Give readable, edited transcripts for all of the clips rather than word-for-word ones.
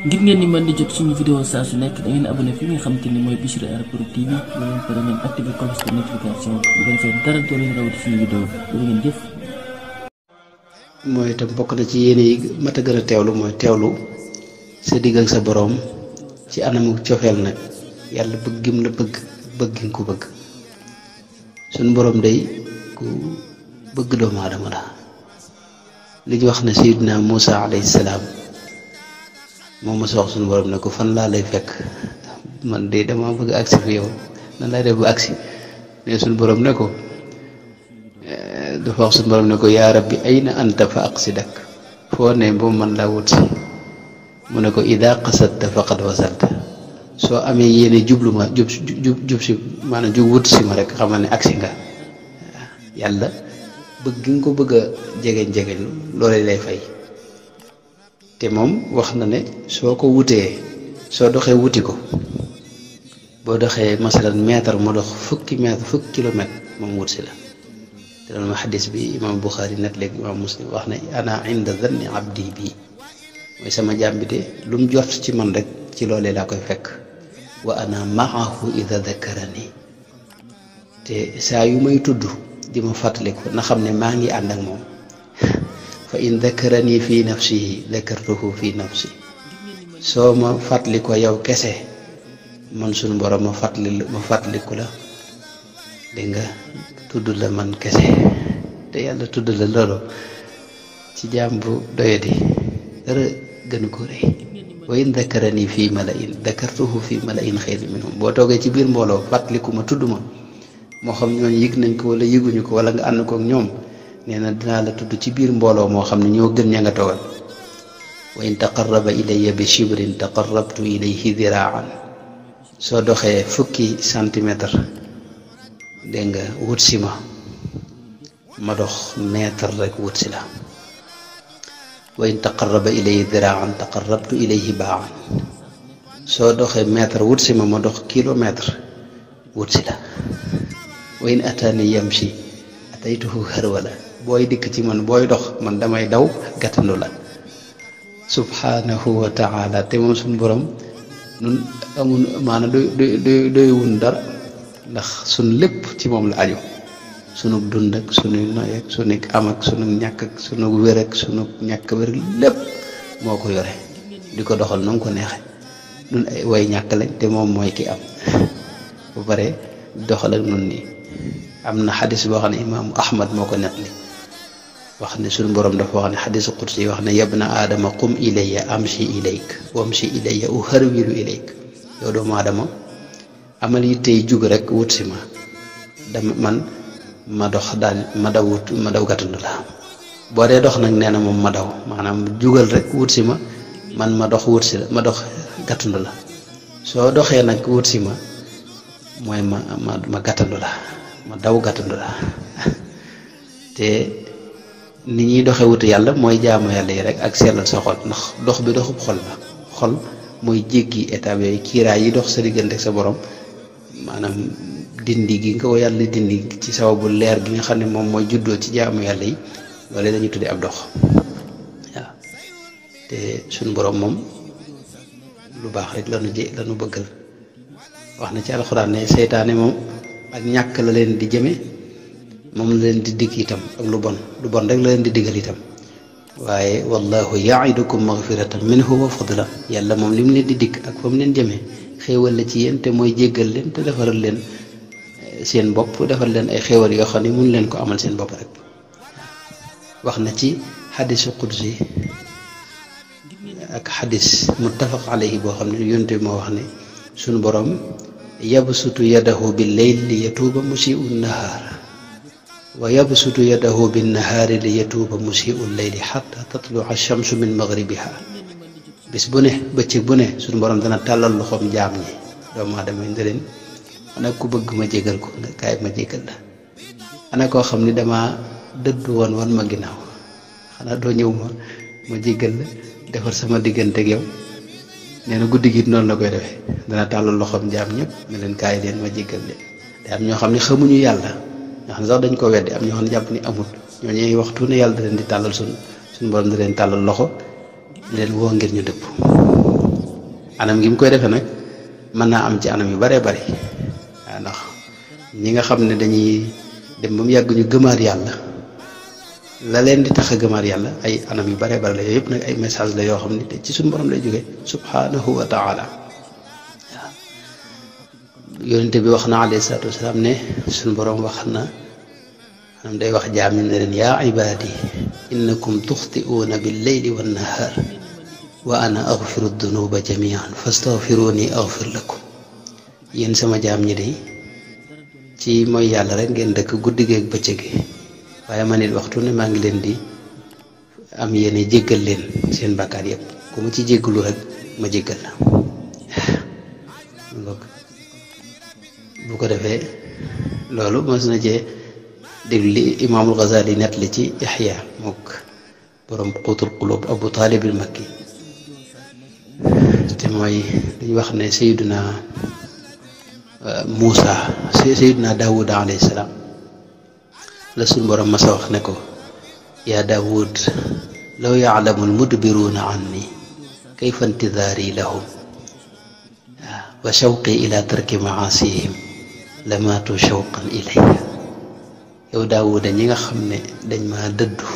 ngir ngeen di mën di jot suñu vidéo saa su nekk da ngeen abonné fi nga xamante ni mooy Bichri Airport TV nga leen pare ngeen activé cloche de notification bu ko defee dara doo leen rawati suñu vidéo da ngeen jëf. mooy itam bokk na ci yéene yi mat a gën a teewlu mooy teewlu sa digg ak sa boroom ci anamu cofeel nag yàlla bëggim la bëggin ko bëgg suñu boroom day ku bëgg doomu aadama la li ñu wax ne Sayyidina Muusa alayhi salaam moom ma wax suñu boroom ne ko fan laa lay fekk man de dama bëgg agsi fi yow nan lay def bu agsi ne suñu boroom ne ko dafa wax suñu boroom ne ko yaa rabbi ayna anta fa aqsidak foo ne boobu man laa wut si mu ne ko ida qasadta faqad wasalta soo amee yéene jublu ma jub si maanaam jub wut si ma rek xamal ne agsi nga yàlla bëgg nga ko bëgg a jegeñ loolu lay fay te moom wax na ne soo ko wutee soo doxee wuti ko boo doxee masalan mètre mu dox fukki kilomètre moom wut si la te loolu ma xadis bi imam Buxaari net léegi imam Muslim wax ne ana inda zanni abdi bii mooy sama jaam bi de lu mu jot ci man rek ci loolee laa koy fekk wa ana maahu ida dakarani te saa yu may tudd di ma fàttaliku na xam ne maa ngi ànd ak moom fa in dakarani fi nafsihi dakartuhu fi nafsi soo ma fàttali ko yow kese man suñu borom ma fàttaliku la dégg nga tudd la man kese te yàlla tudd la loolu ci jaam bu doyadi dara gënu ko rëy wa in dakarani fi malain dakartuhu fi malain xayrin minhum boo toogee ci biir mbooloo fàttaliku ma tudd ma moo xam ñooñu yëg nañ ko wala yëguñu ko wala nga ànd kook ñoom nee na dinaa la tudd ci biir mbooloo moo xam ne ñoo gën ña nga toogal wa in taqarraba ilayya bi shibrin taqarrabtu ilayhi diraan soo doxee fukki centimètre dégg nga wut si ma dox mètre rek wut si la wa in taqarraba ilayya diraan taqarrabtu ilayhi baan soo doxee mètre wut si ma dox kilomètre wut si la wa in ataani yamshi ataytuhu harwala booy dikk ci man booy dox man damay daw gàttandu la subhanahu wa taala te moom suñu borom nun amul maanaam doy wun dara ndax suñ lépp ci moom la aju sunu dund ak sunu noy ak sunu am ak sunu ñàkk ak sunu wér ak sunu ñàkk wér lépp moo ko yore di ko doxal na mu ko neexe nun ay way ñàkk lañ te moom mooy ki am bu pare doxal ak nun nii am na xadis boo xam ne imaamu Ahmad moo ko nettali wax ne suñu borom dafa wax ne xadisu qudsi yi wax ne yabna aadama qum ilayya amshi ilayk wamshi ilayya uharwilu ilayk yow doomu aadama amal yi tey jug rek wut si ma dama man ma dox daal ma daw gàttandu la boo dee dox nag nee na moom ma daw maanaam jugal rek wut si ma man ma dox wut si la ma dox gàttandu la soo doxee nag wut si ma mooy ma gàttandu la ma daw gàttandu la te ni ñuy doxe wuti yàlla mooy jaamu yàlla yi rek ak sellal sa xol ndax dox bi doxub xol la xol mooy jéggi étape yooyu kiiraay yi dox sa diggante ak sa borom maanaam dindi gi nga ko yàlla dindi ci sababu leer gi nga xam ne moom mooy juddoo ci jaamu yàlla yi loolu dañuy tuddee ab dox waaw te suñu borom moom lu baax rek lañu bëggal wax na ci alxuraan ne seytaane moom ak ñàkk la leen di jëme moom la leen di digg itam ak lu bon rek la leen di diggal itam waaye wallahu yaidukum magfiratan minhu wa fadla yàlla moom li mu leen di digg ak fa mu leen jëmee xéewal la ci yéen te mooy jéggal leen te defaral leen seen bopp defal leen ay xéewal yoo xam ne mun leen ko amal seen bopp rek wax na ci xadisu qudsi ak xadis muttafaq alayhi boo xam ne yonent bi moo wax ne sunu borom yabsutu yadahu bil layl li yatuuba musii'u nahaar wa yabsutu yadahu bin nahaari li yatuuba musii'u layli xatta tatlu'a shamsu min maghribiha bis bu ne bëccëg bu ne sunu borom dana tàllal loxoom jaam ñi doomu aadama yi leen ana ku bëgg ma jégal ko nga kaay ma jégal la ana koo xam ni dama dëddu woon wan ma ginnaaw xanaa doo ñëw ma jégal la defar sama diggante ak yow nee na guddi gi noonu la koy defee dana tàllal loxoom jaam ñëpp ne leen kaay leen ma jégal leen te am ñoo xam ne xamuñu yàlla ñoo xam ne sax dañ ko weddi am ñoo xam ne jàpp ni amul ñooñu waxtu ne yàlla da leen di tàllal suñu borom da leen tàllal loxo di leen woo ngir ñu dëpp anam gi mu koy defee nag mën naa am ci anam yu baree bari waaw ndax ñi nga xam ne dañuy dem ba mu yàgg ñu gëmaat yàlla la leen di tax a gëmaat yàlla ay anam yu baree bari la yooyu yëpp nag ay message la yoo xam ne te ci suñu borom lay jóge subhanahu wa taala waaw yonente bi wax na alayhi salaatu wasalaam ne suñu borom wax na maanaam day wax jaam ñi ne leen yaa ibaadi innakum tuxti'uuna bil-layli wan-nahaar wa ana aghfiru dunuba jamian fastaghfiruni aghfir lakum yéen sama jaam ñi de ci mooy yàlla rek ngeen dëkk guddi gi ak bëccëg gi waaye man it waxtu ne maa ngi leen di am yéene jéggal leen seen bàkkaar yépp ku mu ci jéggalu rek ma jéggal la bu ko defee loolu mos na cee déglu li imaamul Ghazali nett li ci Ihya mook borom Quutul Quluub Abu Taalib al-Makki te mooy dañu wax ne Sayyiduna Muusa Sayyiduna Daawud alayhi salaam la suñu borom masa wax ne ko yaa Daawud law ya'lamu al-mudbiruuna anni kayfa intidaari lahum wa shawqi ila tarki ma'aasihim lamaatu shawqan ilayya yow Daawuda ñi nga xam ne dañ ma dëddu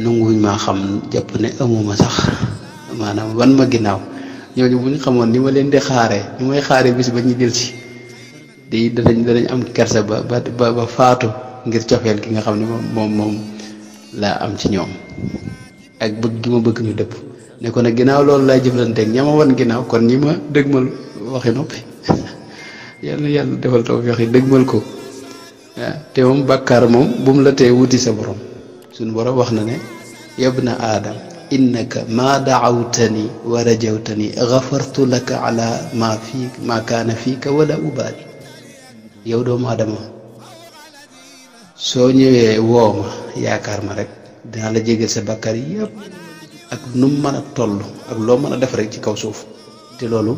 nanguwuñ maa xam jàpp ne amuma sax maanaam wan ma ginnaaw ñooñu bu ñu xamoon ni ma leen di xaare ni may xaare bis ba ñu jël si di danañ am kersa ba faatu ngir cofeel gi nga xam ne moom laa am ci ñoom ak bëgg gi ma bëgg ñu dëpp ne ko nag ginnaaw loolu laay jëflanteeg ña ma wan ginnaaw kon ñi ma dëgmal waxi noppi yàlla defal tawfiix yi dëgmal ko waaw te moom bàkkaar moom bu mu la tee wuti sa borom suñu borom wax na ne yabna aadam innaka ma daawtani wa rajawtani gafartu laka ala ma kaana fiika wala ubaali yow doomu aadama soo ñëwee woo ma yaakaar ma rek dinaa la jégal sa bàkkaar yépp ak nu mu mën a toll ak loo mën a def rek ci kaw suuf te loolu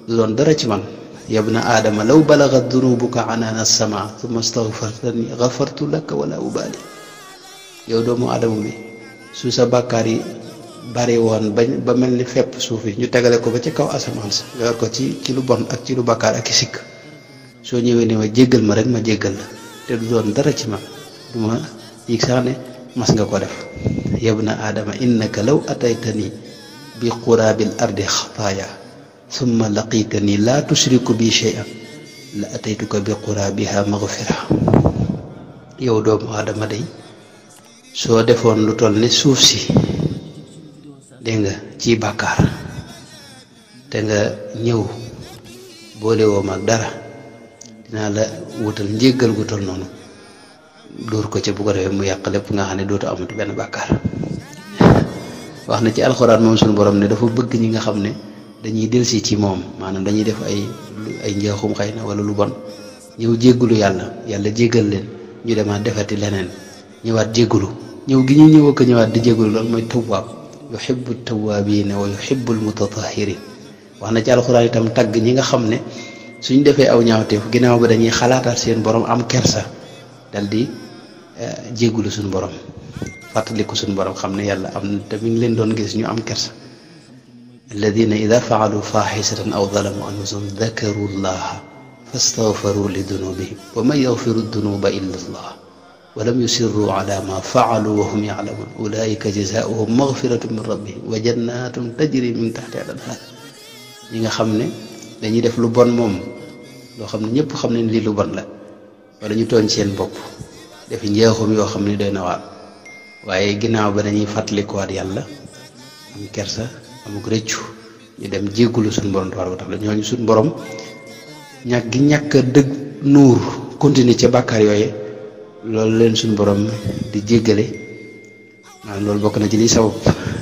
du doon dara ci man yabna aadama law balagat dunubuka anaana sama thumma staghfartani gafartu laka wala ubaali yow doomu aadama bi su sa bàkkaar yi bari woon ba mel ni fepp suuf yi ñu tegale ko ba ci kaw asamaan sa yor ko ci lu bon ak ci lu bàkkaar ak i sikk soo ñëwee ne ma jéggal ma rek ma jéggal la te du doon dara ci man du ma yëg sax ne mas nga ko def yabna aadama innaka law ataytani bi quraabil ardi xataaya summa laqitani laa tushriku bi shay'an la ataytuka bi quraabiha maghfira yow doomu aadama day soo defoon lu toll ne suuf si dégg nga ci bàkkaar te nga ñëw boole woo mag dara dinaa la wutal njéggal gu toll noonu dóor ko ca bu ko defee mu yàq lépp nga xam ne dootu amatu benn bàkkaar wax na ci alxuraan moom suñu borom ne dafa bëgg ñi nga xam ne dañuy delsi ci moom maanaam dañuy def ay njaaxum xëy na wala lu bon ñëw jéggalu yàlla jéggal leen ñu demaat defati leneen ñëwaat jéggalu ñëw gi ñu ñëw ko ñëwaat di jéggalu loolu mooy tawwaab yuhibbu tawwaabiina wa yuhibbu almutatahhirin wax na ci alxuraan itam tagg ñi nga xam ne suñ defee aw ñaawteef ginnaaw ba dañuy xalaataat seen borom am kersa dal di jéggalu suñu borom fàttaliku suñu borom xam ne yàlla am na te mi ngi leen doon gis ñu am kersa alladina ida faalu faaxisatan aw zalamu anfusahum dakaru llaha fastaghfaru li dunubihim wa man yaghfiru dunuba illa allah wa lam yusirru ala ma faalu wa hum ya'lamun ulaika jazaohum maghfiratun min rabbihim wa jannatun tajri min tahtiha al-anhar ñi nga xam ne dañuy def lu bon moom loo xam ne ñëpp xam ne lii lu bon la wala ñu tooñ seen bopp defi njeexum yoo xam ne doy na waar waaye ginnaaw ba dañuy fàttalikuwaat yàlla am kersa amuk rëccu ñu dem jéggulu suñu borom tabaaraka wa taala ñooñu suñu borom ñàkk a dëgg nuur continuer ca bàkkaar yooye loolu leen suñu borom di jéggale maanaam loolu bokk na ci liy sabab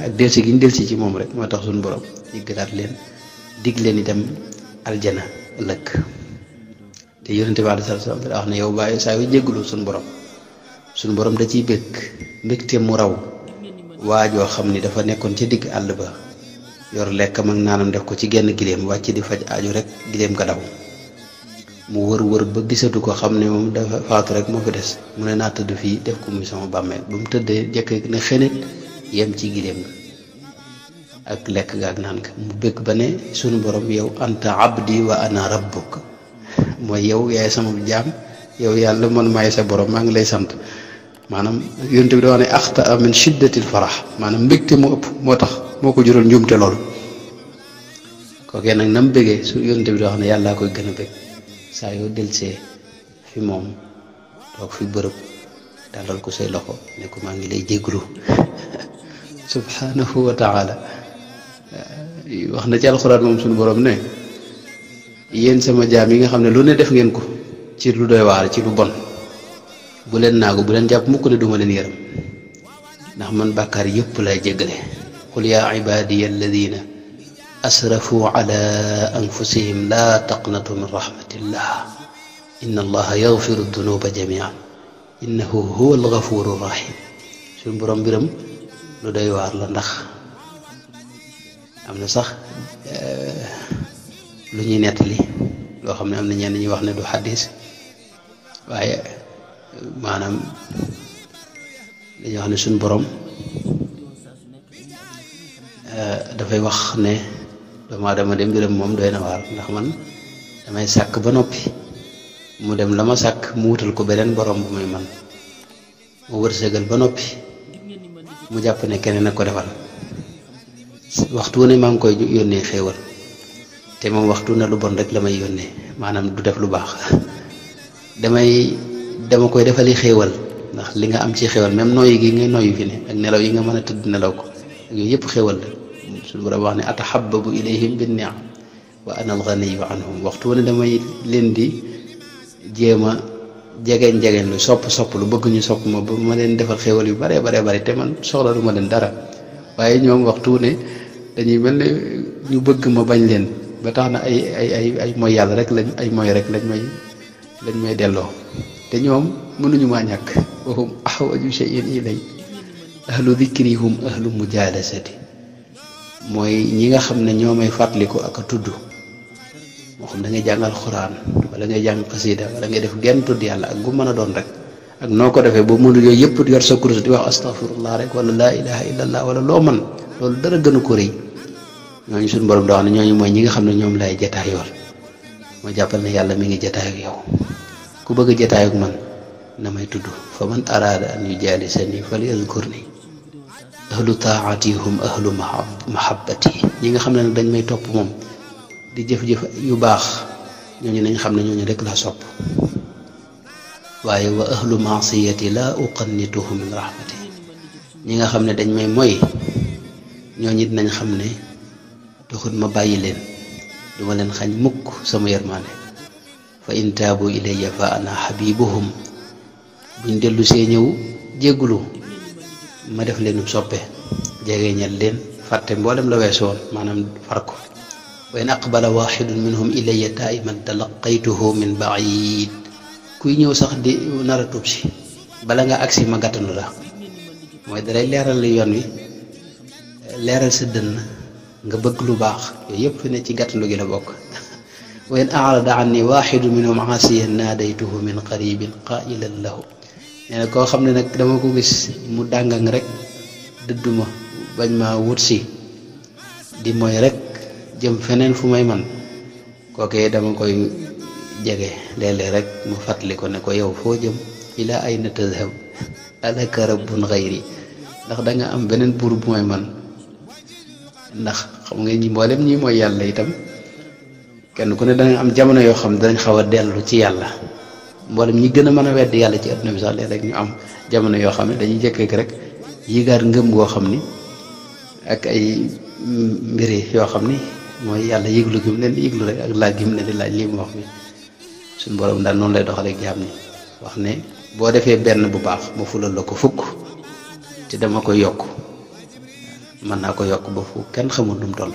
ak delsi gi ñu delsi ci moom rek moo tax suñu borom jéggalaat leen dig leen itam aljana ëllëg te yonente bi alayhi salaam da wax ne yow bàyyi saa yu jéggulu suñu borom da ciy bëgg mbégte mu raw waajoo xam ni dafa nekkoon ca digg àll ba yor lekkam ak naanam def ko ci genn gileem wàcc di faj aaju rek gileem ga daw mu wër ba gisatu ko xam ne moom dafa faatu rek moo fi des mu ne naa tëdd fii def ko muy sama bàmmeel ba mu tëddee jëkk ne xenit yem ci gileem nga ak lekk ga ak naan ga mu bëgg ba ne sunu borom yow anta abdi wa ana rabbuk mooy yow yaay sama jaam yow yàlla man maay sa borom maa ngi lay sant maanaam yonent bi da wax ne axta min shiddatil farax maanaam mbégte moo ëpp moo tax moo ko jural njuumte loolu kookee nag na mu bëggee su yonent bi da wax ne yàllaa koy gën a bëgg saa yoo delsee fi moom toog fi bërëb dalal ko say loxo ne ko maa ngi lay jéglu subhanahu wa taala wax na ci alxuraan moom suñu borom ne yéen sama jaam yi nga xam ne lu ne def ngeen ko ci lu doy waar ci lu bon bu leen naagu bu leen jàpp mukk ne duma leen yërëm ndax man bàkkaar yépp lay jéggale qul yaa ibaadiya alladina asrafu ala anfusihim la taqnatu min rahmatillah inna allaha yaghfiru dunuba jamian innahu huwa alghafuru rahim suñu borom mbiram lu doy waar la ndax am na sax lu ñuy nettali loo xam ne am na ñenn ñi wax ne du xaddis waaye maanaam dañuy wax ne suñu borom dafay wax ne doomu aadama de mbiram moom doy na waar ndax man damay sàkk ba noppi mu dem la ma sàkk mu wutal ko beneen borom bu muy man mu wërsëgal ba noppi mu jàpp ne keneen a ko defal waxtu wu ne maa ngi koy yónnee xéewal te moom waxtu ne lu bon rek la may yónnee maanaam du def lu baax dama koy defali xéewal ndax li nga am ci xéewal même nooyi gi nga nooyu fi ne ak nelaw yi nga mën a tëdd nelaw ko ak yooyu yëpp xéewal la suñu borom wax ne atahabbabu ilayhim bin ni'am wa ana al-ghaniyyu anhum waxtu wu ne damay leen di jéem a jegeñ lu sopp lu bëgg ñu sopp ma ba ma leen defal xéewal yu bare te man soxla du ma leen dara waaye ñoom waxtu wu ne dañuy mel ne ñu bëgg ma bañ leen ba tax na ay mooy yàlla rek lañ may delloo te ñoom mënuñu maa ñàkk wa hum ahwaju shay'in ilay ahlu dhikri hum ahlu mujalasati mooy ñi nga xam ne ñoo may fàttaliku ak a tudd moo xam da ngay jàngal xuraan wala ngay jàng xasida wala ngay def genn tudd yàlla ak gu mën a doon rek ak noo ko defee boo mënul yooyu yëpp yor sa kurus di wax astaghfirullah rek wala laa ilaha illallah wala loo man loolu dara gënu ko rëy ñooñu suñu borom da wax ne ñooñu mooy ñi nga xam ne ñoom lay jataayool moo jàppal ne yàlla mi ngi jataay ak yow ku bëgg a jataay ak man na may tudd fa man araada an yujaalisani falyadkurni ahlu taati hum ahlu mahabbati ñi nga xam ne nag dañ may topp moom di jëf-jëf yu baax ñooñu nañ xam ne ñooñu rek laa sopp waaye wa ahlu maasiyati la uqannituhu min rahmati ñi nga xam ne dañ may moy ñooñu it nañ xam ne taxut ma bàyyi leen duma leen xañ mukk sama yërmaande fa in taabu ilayya fa ana habibuhum buñ dellu see ñëw jéggulu ma def leenu soppe jegeñal leen fàtte mboolem la weesu woon maanaam far ko wa in aqbala waxidun minhum ilayya taiman talaqaytuhu min baid kuy ñëw sax di nar a tuub si bala nga agsi ma gàttanu la mooy dalay leeral li yoon wi leeral sa dënn nga bëgg lu baax yooyu yëpp fi ne ci gàttandu gi la bokk wa in arada anni waxidun minhum aasiyan naadaytuhu min qaribin qailan lahu nee na koo xam ne nag dama ko gis mu dàngang rek dëdduma bañ ma wut si di mooy rek jëm feneen fu may man kookee dama koy jege léeg-léeg rek mu fàttali ko ne ko yow foo jëm ila ayna tadhab alaka rabbun ghayri ndax da nga am beneen buur bu may man ndax xam nga ñi mboolem ñi mooy yàlla itam kenn ku ne danga am jamono yoo xam danañ xaw a dellu ci yàlla mboolem ñi gën a mën a wedd yàlla ci adduna bi sax léeg-léeg ñu am jamono yoo xam ne dañuy jëkk rek yéegaat ngëm goo xam ni ak ay mbiri yoo xam ni mooy yàlla yëglu gi mu leen di yëglu rek ak laaj gi mu leen di laaj lii mu wax mi suñu borom daal noonu lay doxaleeg jaam ñi wax ne boo defee benn bu baax ma fulal la ko fukk te dama koy yokk mën naa ko yokk ba fu kenn xamul nu mu toll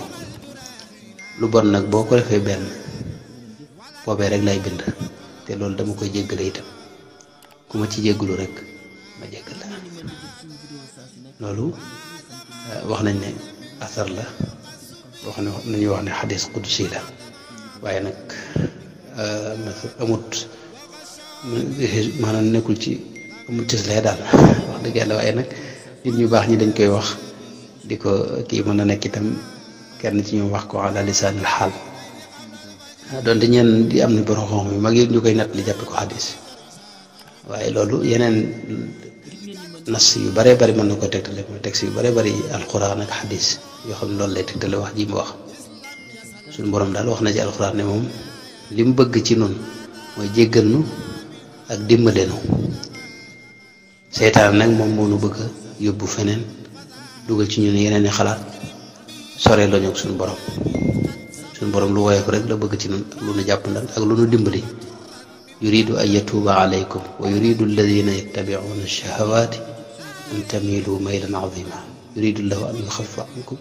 lu bon nag boo ko defee benn boobee rek lay bind te loolu dama koy jéggale itam ku ma ci jéggalu rek ma jéggal la loolu wax nañ ne asar la wax ne nañuy wax ne xadis qudsi la waaye nag amut maanaam nekkul ci amut cëslee daal wax dëgg yàlla. waaye nag nit ñu baax ñi dañ koy wax di ko kii mën na nekk itam kenn ci ñoom wax ko ala lisaanil xaal donte ñenn di am na borom xam yu mag yi ñu koy natt li jàppe ko xadis waaye loolu yeneen nas yu bare bari mën na ko tegtale mooy texte yu bare bari alquran ak xadis yoo xam ne loolu lay tegtale wax ji mu wax. suñu borom daal wax na ci alquran ne moom li mu bëgg ci nun mooy jéggal nu ak dimbale nu. seytaan nag moom moo nu bëgg a yóbbu feneen dugal ci ñun yeneen i xalaat sore lañu ak suñu borom. suñu borom lu woyof rek la bëgg ci nun ak lu nu jàppandal ak lu nu dimbali. yuridu an yatuuba alaykum wa yuridu alladina yattabi'una ash-shahawati an tamilu maylan azima yuridu llahu an yuxaffifa ankum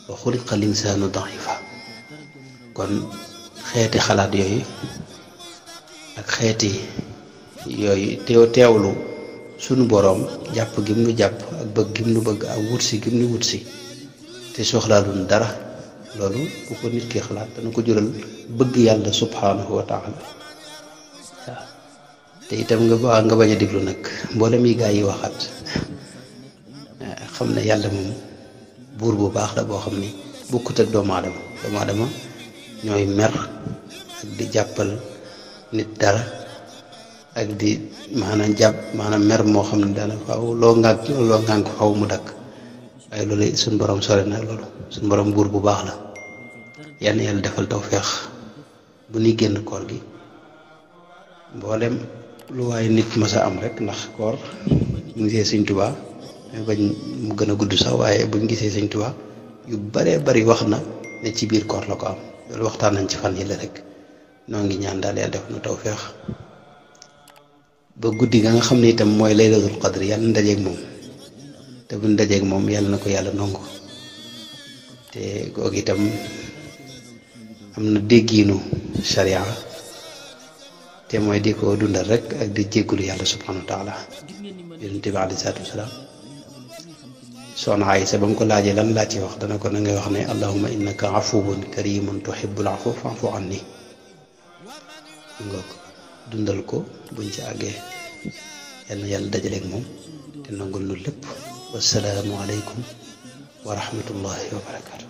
wa xuliqa al-insaanu da'ifa. kon xeeti xalaat yooyu ak xeeti yooyu teewlu sunu boroom jàpp gim nu jàpp ak bëgg gim nu bëgg ak wutsi gim nu wutsi te soxlaaluñ dara loolu bu ko nit ki xalaat dana ko jural bëgg yàlla subhanahu wa taala. waaw te itam nga bañ a diglu nag mboolem yi gaa yi waxaat xam ne yàlla moom buur bu baax la boo xam ni bokkut ak doomu aadama ñooy mer ak di jàppal nit dara ak di maanaam mer moo xam ne daana faaw loo ngànk faaw mu dakk waaye loolu suñ borom sore na loolu. suñ borom buur bu baax la. yal na yàlla defal tawfeex bu ñuy génn koor gi mboolem lu waaye nit masa am rek ndax koor bu ñu gisee Sëñ Tuubaa bañ mu gën a gudd sax waaye buñ gisee Sëñ Tuubaa yu baree bari wax na ne ci biir koor la ko am. loolu waxtaan nañ ci fan yi la rek noo ngi ñaan daal yàlla def nu tawfeex ba guddi ga nga xam ne itam mooy laylatul qadr yàlla na dajeeg moom te buñ dajeeg moom yàlla na ko yàlla nangu te googu itam am na déggiinu sharia te mooy di ko dundal rek ak di jéggulu yàlla subhanahu wa taala. yonent bi alayhi salaatu wasalaam soxna Aysa ba mu ko laajee lan laa ci wax dana ko na ngay wax ne allahumma innaka afuwun karimun tuhibbul afwa fa'fu anni. nga dundal ko buñ ci àggee yal na yàlla dajaleeg moom te nangul nu lépp. wassalaamu aleykum wa rahmatullahi wa barakaatu.